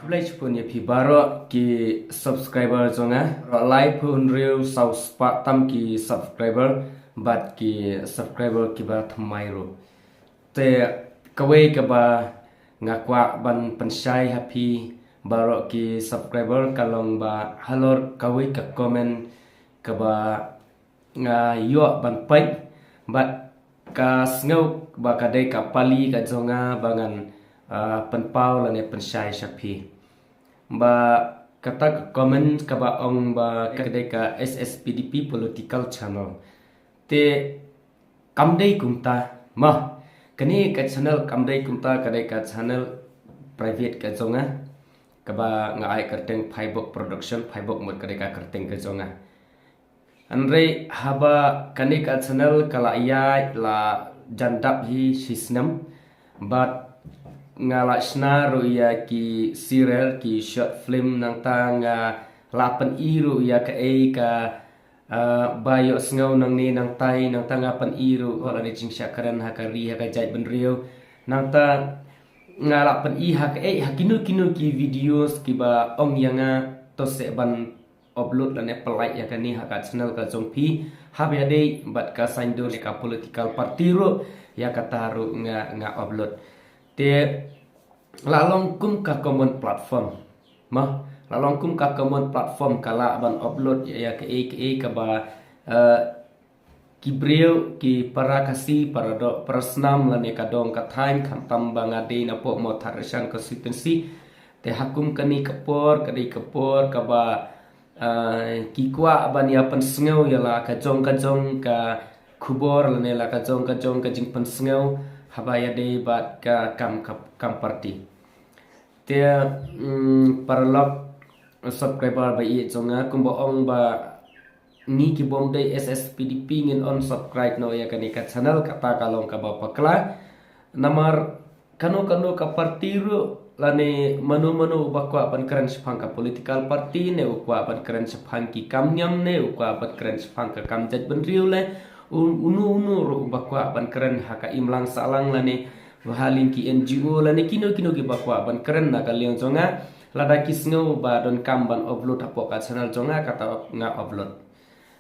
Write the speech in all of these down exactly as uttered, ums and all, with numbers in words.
Khublei shibun ïa phi baroh ki subscriber jong nga. Baroh laiphew hynriew saw spah tam ki subscriber bad ki subscriber kiba thymmai ruh. Te kawei kaba nga kwah ban pynshai ha phi baroh ki subscriber ka long ba halor kawei ka comment kaba nga ïoh ban peit bad ka sngew ba ka dei ka pali ka jong nga ba ngan, ah, pynpaw lane pynshai sha phi. Ba kata ka comment kaba ong ba ka dei ka S S P D P political channel. Te kam dei kumta, ma kane ka channel kam dei kumta, ka dei ka channel private ka jong nga, kaba nga ai kyrteng Phaibok Production, Phaibok mut ka dei ka kyrteng ka jong nga. Hynrei haba kane ka channel ka la ïaid la jan dap hi shi snem bad nga la shna ruh ïa ki serial, ki short film, nangta nga la pyni ruh ïa kaei ka, ah, ba ïohsngew nangne nangtai, nangta nga pyni ruh, oh, lane jingshah kren ha ka ri ha ka jaitbynriew. Nangta nga la pyni ha kaei, ha kino kino ki videos kiba ong ïa nga to seh ban upload lane pynlait ïa kane ha ka channel ka jong phi. Haba ïadei bad ka saiñdur ïa ka political party ruh, ïa kata ruh nga, nga upload. Te la long kum ka common platform, ma la long kum ka common platform ka lah ban upload ïa, ïa kaei kaei kaba, eh, ki briew, ki para Khasi, para doh, para snam lane ka dong ka thaiñ, khamtam ba nga dei napoh Mawthadraishan constituency. Te ha kum kane ka por ka dei ka por kaba, ah, ki kwah ban ïa pynsngew ïa la ka jong ka jong ka khubor lane la ka jong ka jong ka jingpynsngew haba ïadei bad ka kam, ka kam party. Te, mm, paralok subscriber ba ïeit jong nga, kumba ong ba ngi ki bym dei S S P D P ngin unsubscribe noh ïa kane ka channel, kata ka long kaba bakla. Namar kano kano ka party ruh lane mano mano uba kwah ban kren shaphang ka political party ne u kwah ban kren shaphang ki kam niam ne u kwah ban kren shaphang ka kam jaitbynriew le u-, uno uno ruh uba kwah ban kren ha ka imlang sahlang lane ba ha liang ki N G O lane kino kino kiba kwah ban kren na ka liang jong nga. Lada ki sngew ba donkam ban upload hapoh ka channel jong nga, kata nga upload.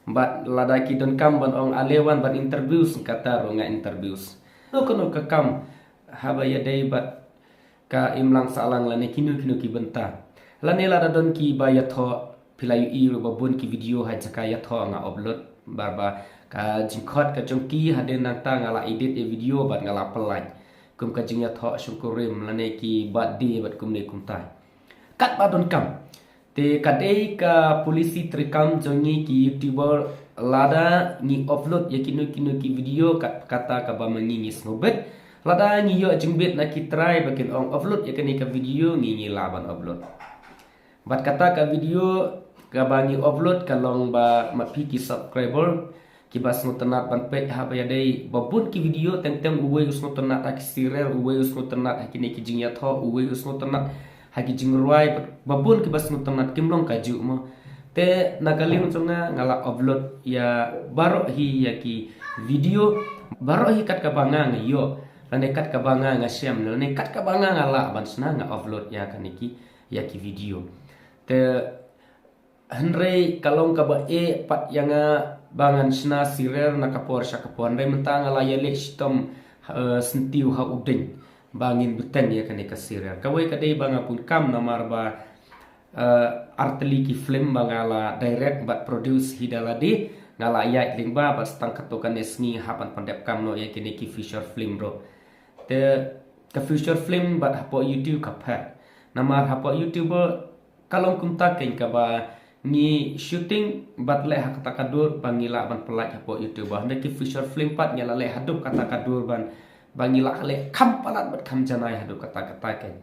Bad lada ki donkam ban ong ale wan ban interviews, kata ruh nga interviews. Kano kano ka kam haba ïadei bad ka imlang sahlang lane kino kino ki bynta. Lane lada don kiba ïathoh, phi la ïohi ruh ba bun ki video ha jaka ïathoh nga upload. Bad ba ka jingkhot ka jong ki hadien nangta nga la edit ïa video bad nga la pynlait. Kum ka jingïathoh shongkurim lane ki birthday bad kumne kumtai. Katba donkam. Te ka dei ka policy treikam jong ngi ki YouTuber, lada ngi upload ïa kino kino ki video kat, kata kaba ma ngi ngi sngewbit. Lada ngi ïoh jingbit na ki trai ba kin ong upload ïa kane ka video, ngi ngi lah ban upload. Bad kata ka video kaba ngi upload ka long ba ma phi ki subscriber kiba sngewtynnat ban peit haba ïadei ba bun ki video, teng teng uwei u sngewtynnat ha ki serial, uwei u sngewtynnat ha kine ki jingïathoh, uwei u sngewtynnat ha ki jingrwai, ba bun kiba sngewtynnat, kim long kajuh mo. Te na ka liang jong nga nga la upload ïa baroh hi ïa ki video, baroh hi kat kaba nga nga ïoh lane kat kaba nga nga shem lane kat kaba nga nga lah ban shna nga upload ïa kane ki, ïa ki video. Te hynrei ka long kaba eh pat ïa nga ba ngan shna serial na ka por sha ka por, hynrei mynta nga la ïaleh shitom, eh, syntiew ha u dieng ba ngin bteng ïa kane ka serial. Kawei ka dei ba nga pun kam namar ba, eh, artylli ki film ba nga la direct bad produce hi da lade, nga la ïaid lyngba bad tang katto katne sngi hap ban pyndep kam noh ïa kine ki feature film ruh. Te ka feature film bad hapoh YouTube ka pher. Namar hapoh YouTube ka long kumta keiñ kaba ngi shooting bad leh ha kata ka dur ba ngi lah ban pynlait hapoh YouTube. Hynrei ki feature film pat ngi la leh haduh kata ka dur ban, ba ngi lah leh kham palat bad kham janai haduh kata kata keiñ.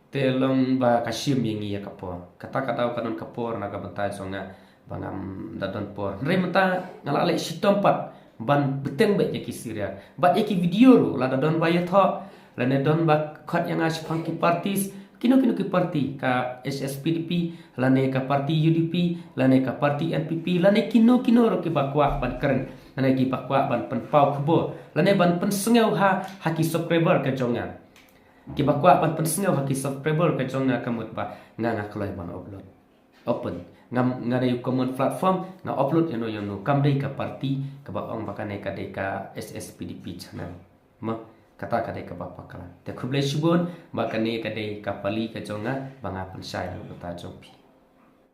Te long ba ka shim ïa ngi ïa ka por. Kata ka daw ka don ka por na ka bynta jong nga ba ngam da don por. Hynrei mynta nga la leh shitom pat ban bteng beit ïa ki serial bad ïa ki video ruh, lada don ba ïathoh lane don ba khot ïa nga shaphang ki parties, kino kino ki party, ka H S P D P lane ka party U D P lane ka party N P P lane kino kino ruh kiba kwah ban kren lane kiba kwah ban pynpaw khubor lane ban pynsngew ha, ha ki subscriber ka jong nga. Kiba kwah ban pynsngew ha ki subscriber ka jong nga ka mut ba nga nga kloi ban upload. Open. Nga, nga dei u common platform, nga upload ïano ïano, kam dei ka party kaba ong ba kane ka dei ka S S P D P channel. Mo, kata ka dei kaba bakla. Te khublei shibun, ba kane ka dei ka pali ka jong nga, ba nga pynshai na ka bynta jong phi.